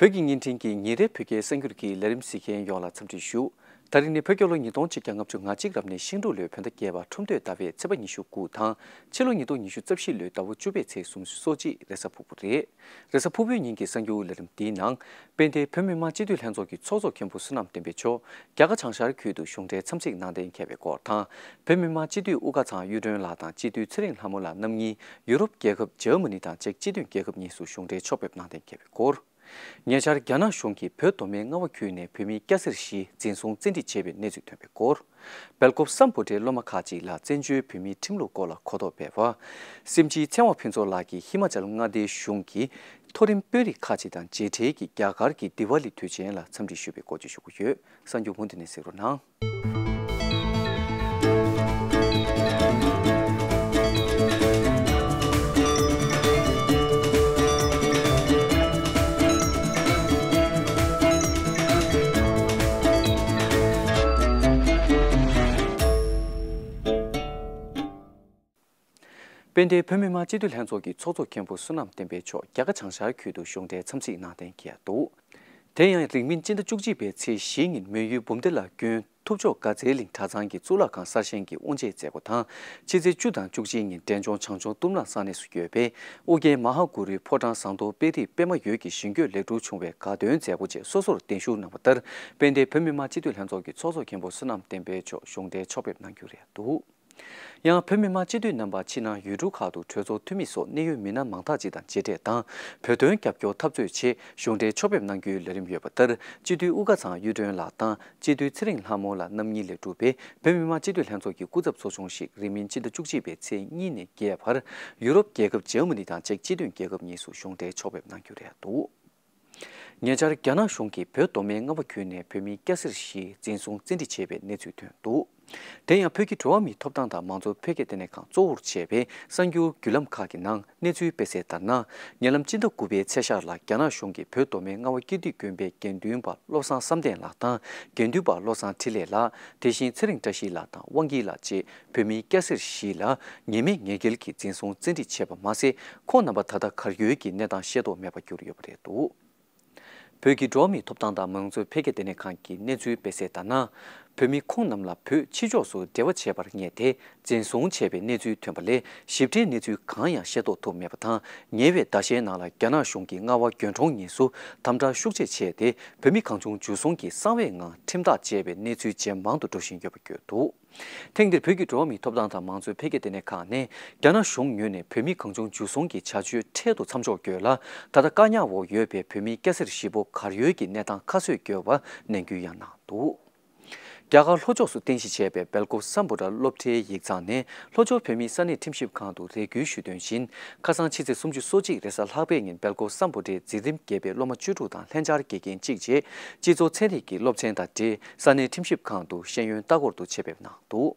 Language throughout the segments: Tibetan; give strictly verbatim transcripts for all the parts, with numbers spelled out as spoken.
བོད་ཀྱི་བརྙན་འཕྲིན་གྱི་ཉིན་རེའི་བོད་སྐད་གསར་འགྱུར་གྱི་ལས་རིམ་གཟིགས་མཁན་ཡོངས་ལ་འཚམས་འདྲི་ཞུ། ད་རིང་ནི་བོད་རྒྱལ་ལོ་ཉིས་སྟོང་ཆིག་བརྒྱ་ལྔ་བཅུ་ང་གཅིག་རབ་གནས་ཤིང་འབྲུག་ལོའི་བོད་ཟླ་བརྒྱད་པ་ཁྲུམས་སྟོད་ཟླ་བའི་ཚེས་པ་ཉི་ཤུ་དགུ་དང་ཕྱི་ལོ་ཉིས་སྟོང་ཉི་ཤུ་རྩ་བཞི་ལོའི་ཟླ་བ་བཅུ་པའི་ཚེས་སོ་གཅིག་རེས་གཟའ་ཕུར་བུ་རེད། རེས་གཟའ་ཕུར་བུའི་ཉིན་གྱི་གསར་འགྱུར་ལས་རིམ་འདིའི་ནང་། དཔལ་ལྡན་བོད་མི་མང་སྤྱི་འཐུས་ལྷན་ཚོགས་ཀྱི་ཚོགས་གཙོ་མཁན་པོ་བསོད་ནམས་བསྟན་འཕེལ་མཆོག་རྒྱ་གར་བྱང་ཤར་ཁུལ་དུ་གཞུང་འབྲེལ་འཚམས་གཟིགས་གནང་གཏན་འཁེལ་བའི་སྐོར་དང་། བོད་མི་མང་སྤྱི་འཐུས་དབུ་དཀར་ཚང་གཡུ་སྒྲོན་ལགས་དང་སྤྱི་འཐུས་ཚེ་རིང་ལྷ་མོ་ལགས་རྣམ་གཉིས་ཡུ་རོབ་རྒྱལ་ཁབ་འཇར་མ་ནི་དང་ཅེཀ་སྤྱི་མཐུན་རྒྱལ་ཁབ་གཉིས་སུ་གཞུང་འབྲེལ་ཕྱོགས་ཕེབས་གནང་གཏན་འཁེལ་བའི་སྐོར། ཉེ་ཆར་རྒྱ་ནག་གཞུང་གིས་བོད་མདོ་སྨད་རྔ་བ་ཁུལ་ནས་བོད་མི་སྐྱ་སེར་བཞི་འཛིན་བཟུང་བཙན་ཁྲིད་བྱས་པའི་གནས་ཚུལ་ཐོན་པའི་སྐོར། སྦེལ་ཀོབ་སམ་བྷོ་ཊའི་སློབ་མ་ཁག་ཅིག་ལ་བཙན་བྱོལ་བོད་མིའི་ཁྲིམས་ལུགས་སྐོར་ལ་གོ་རྟོགས་སྤེལ་བ། སེམས་ཅན་ཚེ་དབང་ཕུན་ཚོགས་ལགས་ཀྱིས་ཧི་མ་ཅལ་མངའ་སྡེའི་གཞུང་གི་མཐོ་རིམ་དཔོན་རིགས་ཁག་ཅིག་དང་མཇལ་འཕྲད་ཀྱིས་རྒྱ་གར་གྱི་དི་ཝ་ལི་དུས་ཆེན་ལ་འཚམས་འདྲི་ཞུས་པའི་སྐོར་བཅས་ཞུ་གི་ཡོད། གསར་འགྱུར་མུ་མཐུད་ནས་གཟིགས་རོགས་གནང་། དཔལ་ལྡན་བོད་མི་མང་སྤྱི་འཐུས་ལྷན་ཚོགས་ཀྱི་ཚོགས་གཙོ་མཁན་པོ་བསོད་ནམས་བསྟན་འཕེལ་མཆོག་རྒྱ་གར་བྱང་ཤར་ཁུལ་དུ་གཞུང་འབྲེལ་འཚམས་གཟིགས་གནང་གཏན་འཁེལ་འདུག་དེ་ཡང་རིང་མིན་སྤྱི་ཟླ་བཅུ་གཅིག་པའི་ཚེས་བཞི་ཉིན་མོན་ཡུལ་འབུམ་སྡེ་ལ་དགོན་ཐུབ་མཆོག་དགའ་ཚལ་གླིང་གྲྭ་ཚང་གི་གཙུག་ལག་ཁང་གསར་བཞེངས་ཀྱི་དབུ་འབྱེད་མཛད་སྒོ་དང་། ཕྱི་ཚེས་བཅུ་དང་བཅུ་གཅིག་ཉིན་འབྲས་ལྗོངས་བྱང་ཆུབ་གཏུམ་རླངས་ས་གནས་སུ་ཡོད་པའི་ཨོ་རྒྱན་མ་ཧཱ་གུ་རུའི་ཕོ་བྲང་ཟངས་མདོག་དཔལ་རི་པད་མ་འོད་ཀྱི་ཞིང་བཀོད་ལེགས་གྲུབ་བྱུང་བའི་དགའ་སྟོན་མཛད་སྒོ་བཅས་སོ་སོར་གདན་ཞུ་གནང་བ་ལྟར། དཔལ་ལྡན་བོད་མི་མང་སྤྱི་འཐུས་ལྷན་ཚོགས་ཀྱི་ཚོགས་གཙོ་མཁན་པོ་བསོད་ནམས་བསྟན་འཕེལ་མཆོག་གཞུང་འབྲེལ་ཕྱོགས་ཕེབས་གནང་རྒྱུ་རེད་འདུག་ཡང་བོད་མི་མང་སྤྱི་འཐུས་རྣམ་པ་ཕྱི་ནང་ཡུལ་གྲུ་ཁག་ཏུ་གྲོས་ཚོགས་འཐུས་མི་སོགས་གནད་ཡོད་མི་སྣ་མང་དག་ཅིག་དང་མཇལ་འཕྲད་དང་། བོད་དོན་རྒྱབ་སྐྱོར་འཐབ་རྩོད་ཆེད་གཞུང་འབྲེལ་ཕྱོགས་ཕེབས་གནང་རྒྱུའི་ལས་རིམ་ཡོད་པ་ལྟར། སྤྱི་འཐུས་དབུ་དཀར་ཚང་གཡུ་སྒྲོན་ལགས་དང་སྤྱི་འཐུས་ཚེ་རིང་ལྷ་མོ་ལགས་རྣམ་གཉིས་ལས་གྲུབ་པའི་བོད་མི་མང་སྤྱི་འཐུས་ལྷན་ཚོགས་ཀྱི་སྐུ་ཚབ་ཚོགས་ཆུང་ཞིག་རིང་མིན་སྤྱི་ཟླ་བཅུ་གཅིག་པའི་ཚེས་གཉིས་ནས་བརྒྱད་བར་ཡུ་རོབ་རྒྱལ་ཁབ་འཇར་མ་ནི་དང་ཅེཀ་སྤྱི་མཐུན་རྒྱལ་ཁབ་གཉིས་སུ་གཞུང་འབྲེལ་ཕྱོགས་ཕེབས་གནང་རྒྱུ་རེད་འདུག་ཉེ་ཆར་རྒྱ་ནག་གཞུང་གིས་བོད་མདོ་སྨད་རྔ་བ་ཁུལ་ནས་བོད་མི་སྐྱ་སེར་བཞི་འཛིན་བཟུང་བཙན་ཁྲིད་བྱས་པའི་གནས་ཚུལ་ཐོན་འདུག་དེ་ཡང་བོད་ཀྱི་འགྲོ་བ་མིའི་ཐོབ་ཐང་དང་མང་གཙོ་འཕེལ་རྒྱས་ལྟེ་གནས་ཁང་གཙོ་བོར་བྱས་པའི་གསར་འགྱུར་བརྒྱུད་ལམ་ཁག་གི་ནང་གནས་ཚུལ་སྤེལ་གསལ་ལྟར་ན། ཉེ་ལམ་སྤྱི་ཟླ་དགུ་པའི་ཚེས་ཤར་ལ་རྒྱ་ནག་གཞུང་གིས་བོད་མདོ་སྨད་རྔ་བ་ཀིརྟི་དགོན་པའི་དགེ་འདུན་པ་བློ་བཟང་བསམ་གཏན་ལགས་དང་དགེ་འདུན་པ་བློ་བཟང་འཕྲིན་ལས་ལགས། དེ་བཞིན་ཚེ་རིང་བཀྲ་ཤིས་ལགས་དང་དབང་སྐྱིད་ལགས་བཅས་བོད་མི་སྐྱ་སེར་བཞི་ལ་ཉེས་མེད་ཉེས་འགེལ་གྱིས་འཛིན་བཟུང་བཙན་ཁྲིད་བྱས་པ་མ་ཟད། ཁོང་རྣམ་པ་ད་ལྟ་གར་ཡོད་ཀྱི་གནས་སྟངས་ཤེས་རྟོགས་མེད་པར་གྱུར་ཡོད་པ་རེད་འདུག་བོད་ཀྱི་འགྲོ་བ་མིའི་ཐོབ་ཐང་དང་མང་གཙོ་འཕེལ་རྒྱས་ལྟེ་གནས་ཁང་གིས་གནས་ཚུལ་སྤེལ་གསལ་ལྟར་ན། བོད་མི་ཁོང་རྣམས་ལ་བོད་ཕྱི་ཕྱོགས་སུ་འབྲེལ་བ་བྱས་པར་བསྙད་དེ་འཛིན་བཟུང་བྱས་པའི་གནས་ཚུལ་ཐོན་པ་ལས། ཞིབ་ཕྲའི་གནས་ཚུལ་གང་ཡང་ཤེས་རྟོགས་ཐུབ་མེད་པ་དང་། ཉེ་བའི་ཟླ་ཤས་ནང་ལ་རྒྱ་ནག་གཞུང་གིས་རྔ་བ་རྒྱུན་གྲོང་གཉིས་སུ་དམ་དྲག་ཤུགས་ཆེ་བྱས་ཏེ། བོད་མི་གང་བྱུང་འཇུ་བཟུང་གིས་གསང་བའི་ངང་ཁྲིམས་ཐག་བཅད་པའི་གནས་ཚུལ་ཇེ་མང་དུ་འགྲོ་བཞིན་ཡོད་པ་བརྗོད་འདུག་ཐེངས་འདིར་བོད་ཀྱི་འགྲོ་བ་མིའི་ཐོབ་ཐང་དང་མང་གཙོའི་འཕེལ་རྒྱས་ལྟེ་གནས་ཁང་ནས། རྒྱ་ནག་གཞུང་ངོས་ནས་བོད་མི་གང་བྱུང་འཇུ་བཟུང་གི་བྱ་སྤྱོད་འཕྲལ་དུ་མཚམས་འཇོག་དགོས་ལ། ད་ལྟ་བཀག་ཉར་འོག་ཡོད་པའི་བོད་མི་སྐྱ་སེར་བཞི་པོ་གར་ཡོད་ཀྱི་གནས་སྟངས་ཁ་གསལ་དགོས་པ་ནན་སྐུལ་ཡང་གནང་འདུག་རྒྱ་གར་ལྷོ་ཕྱོགས་སུ་རྟེན་གཞི་བྱས་པའི་སྦེལ་ཀོབ་སམ་བྷོ་ཊ་སློབ་གྲྭའི་ཡིག་ཚང་ནས་ལྷོ་ཕྱོགས་བོད་མིའི་ས་གནས་ཁྲིམས་ཞིབ་ཁང་དུ་རེ་སྐུལ་ཞུས་དོན་བཞིན། ཁ་སང་ཕྱི་ཚེས་སུམ་ཅུ་སོ་གཅིག་རེས་གཟའ་ལྷག་པའི་ཉིན་སྦེལ་ཀོབ་སམ་བྷོ་ཊའི་འཛིན་རིམ་བརྒྱད་པའི་སློབ་མ་བཅུ་དྲུག་དང་ལྷན་བཅར་དགེ་རྒན་གཅིག་བཅས་སྤྱི་ཚོགས་ཚན་རིག་གི་སློབ་ཚན་དང་འབྲེལ་ས་གནས་ཁྲིམས་ཞིབ་ཁང་དུ་ཤེས་ཡོན་ལྟ་སྐོར་དུ་ཆེད་ཕེབས་གནང་འདུག་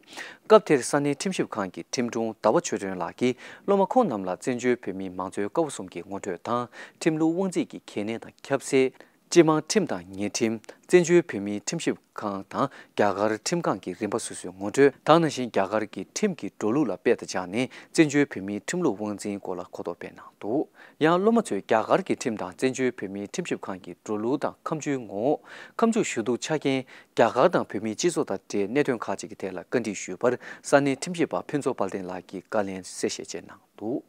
སྐབས་དེར་ས་གནས་ཁྲིམས་ཞིབ་ཁང་གི་ཁྲིམས་དྲུང་ཟླ་བ་ཆོས་སྒྲོན་ལགས་ཀྱིས་སློབ་མ་ཁོང་རྣམས་ལ་བཙན་བྱོལ་བོད་མིའི་མང་གཙོའི་ཀ་བ་གསུམ་གྱི་ངོ་སྤྲོད་དང་། ཁྲིམས་ལུགས་དབང་འཛིན་གྱི་གལ་གནད་དང་ཁྱབ་གདལ། སྤྱི་དམངས་ཁྲིམས་དང་ཉེས་ཁྲིམས། བཙན་བྱོལ་བོད་མིའི་ཁྲིམས་ཞིབ་ཁང་དང་རྒྱ་གར་ཁྲིམས་ཁང་གི་རིམ་པ་སོ་སོའི་ངོ་སྤྲོད་དང་། ནང་བཞིན་རྒྱ་གར་གྱི་ཁྲིམས་ཀྱི་འགྲོ་ལུགས་ལ་དཔེ་དང་སྦྱར་ནས་བཙན་བྱོལ་བོད་མིའི་ཁྲིམས་ལུགས་དབང་འཛིན་སྐོར་ལ་གོ་རྟོགས་སྤེལ་གནང་འདུག་ཡང་སློབ་མ་ཚོས་རྒྱ་གར་གྱི་ཁྲིམས་དང་བཙན་བྱོལ་བོད་མིའི་ཁྲིམས་ཞིབ་ཁང་གི་འགྲོ་ལུགས་དང་ཁ་མཆུའི་ངོ་བོ། ཁ་མཆུ་ཞུ་གཏུག་ཆ་རྐྱེན། རྒྱ་གར་དང་བོད་མིའི་སྤྱི་ཚོགས་དང་འབྲེལ་གནད་དོན་ཁག་ཅིག་གི་ཐད་ལ་བཀའ་འདྲི་ཞུས་པར་ས་གནས་ཁྲིམས་ཞིབ་པ་ཕུན་ཚོགས་དཔལ་ལྡན་ལགས་ཀྱིས་བཀའ་ལན་གསལ་བཤད་བཅས་གནང་འདུག་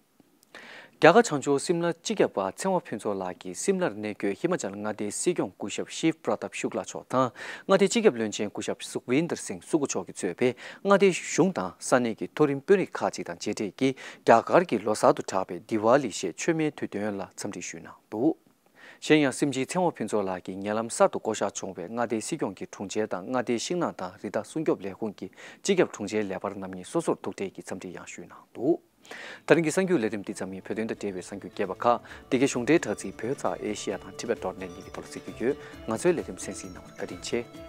རྒྱ་གར་བྱང་ཕྱོགས་སིམ་ལ་སྤྱི་ཁྱབ་པ་ཚེ་དབང་ཕུན་ཚོགས་ལགས་ཀྱིས་སིམ་ལར་གནས་འཁོད་ཧི་མ་ཅལ་མངའ་སྡེའི་སྲིད་སྐྱོང་སྐུ་ཞབས་ཤིབ་པྲ་ཏབ་ཤུག་ལ་མཆོག་དང་། མངའ་སྡེའི་སྤྱི་ཁྱབ་བློན་ཆེན་སྐུ་ཞབས་སུག་བིན་དར་སིང་སུ་ཀུ་མཆོག་གིས་གཙོས་པའི་མངའ་སྡེའི་གཞུང་དང་ས་གནས་ཀྱི་མཐོ་རིམ་དཔོན་རིགས་ཁག་ཅིག་དང་མཇལ་འཕྲད་ཀྱིས་རྒྱ་གར་གྱི་ལོ་གསར་དུ་གྲགས་པའི་དི་ཝཱ་ལི་ཞེས་མཆོད་མེའི་དུས་སྟོན་ལ་འཚམས་འདྲི་ཞུས་གནང་འདུག་གཞན་ཡང་སྲིད་སྤྱི་ཚེ་དབང་ཕུན་ཚོགས་ལགས་ཀྱིས་ཉེ་ལམ་གསར་དུ་བསྐོ་གཞག་བྱུང་བའི་མངའ་སྡེའི་སྲིད་སྐྱོང་གི་དྲུང་ཆེ་དང་མངའ་སྡེའི་ཤིང་ནགས་དང་རི་དྭགས་སྲུང་སྐྱོབ་ལས་ཁུངས་ཀྱི་སྤྱི་ཁྱབ་དྲུང་ཆེའི་ལས་འཕར་རྣམ་གཉིས་སོ་སོར་ཐུག་འཕྲད་ཀྱིས་འཚམས་འདྲི་ཡང་ཞུས་གནང་འདུག་དེ་རིང་གི་གསར་འགྱུར་ལས་རིམ་འདི་ཙམ་ཡིན། བོད་དོན་དང་འབྲེལ་བའི་གསར་འགྱུར་རྒྱས་པ་ཁག་འདི་གའི་གཞུང་འབྲེལ་དྲ་ཚིགས་བོད་ཙ་ཨེ་ཤི་ཡ་དང་ཊི་བེཊ་ཌོཊ་ནེཊ་གཉིས་ཀྱི་ཐོག་ལ་གཟིགས་རྒྱུ་ཡོད། ང་ཚོའི་ལས་རིམ་གསན་གཟིགས་གནང་བར་བཀའ་དྲིན་ཆེ།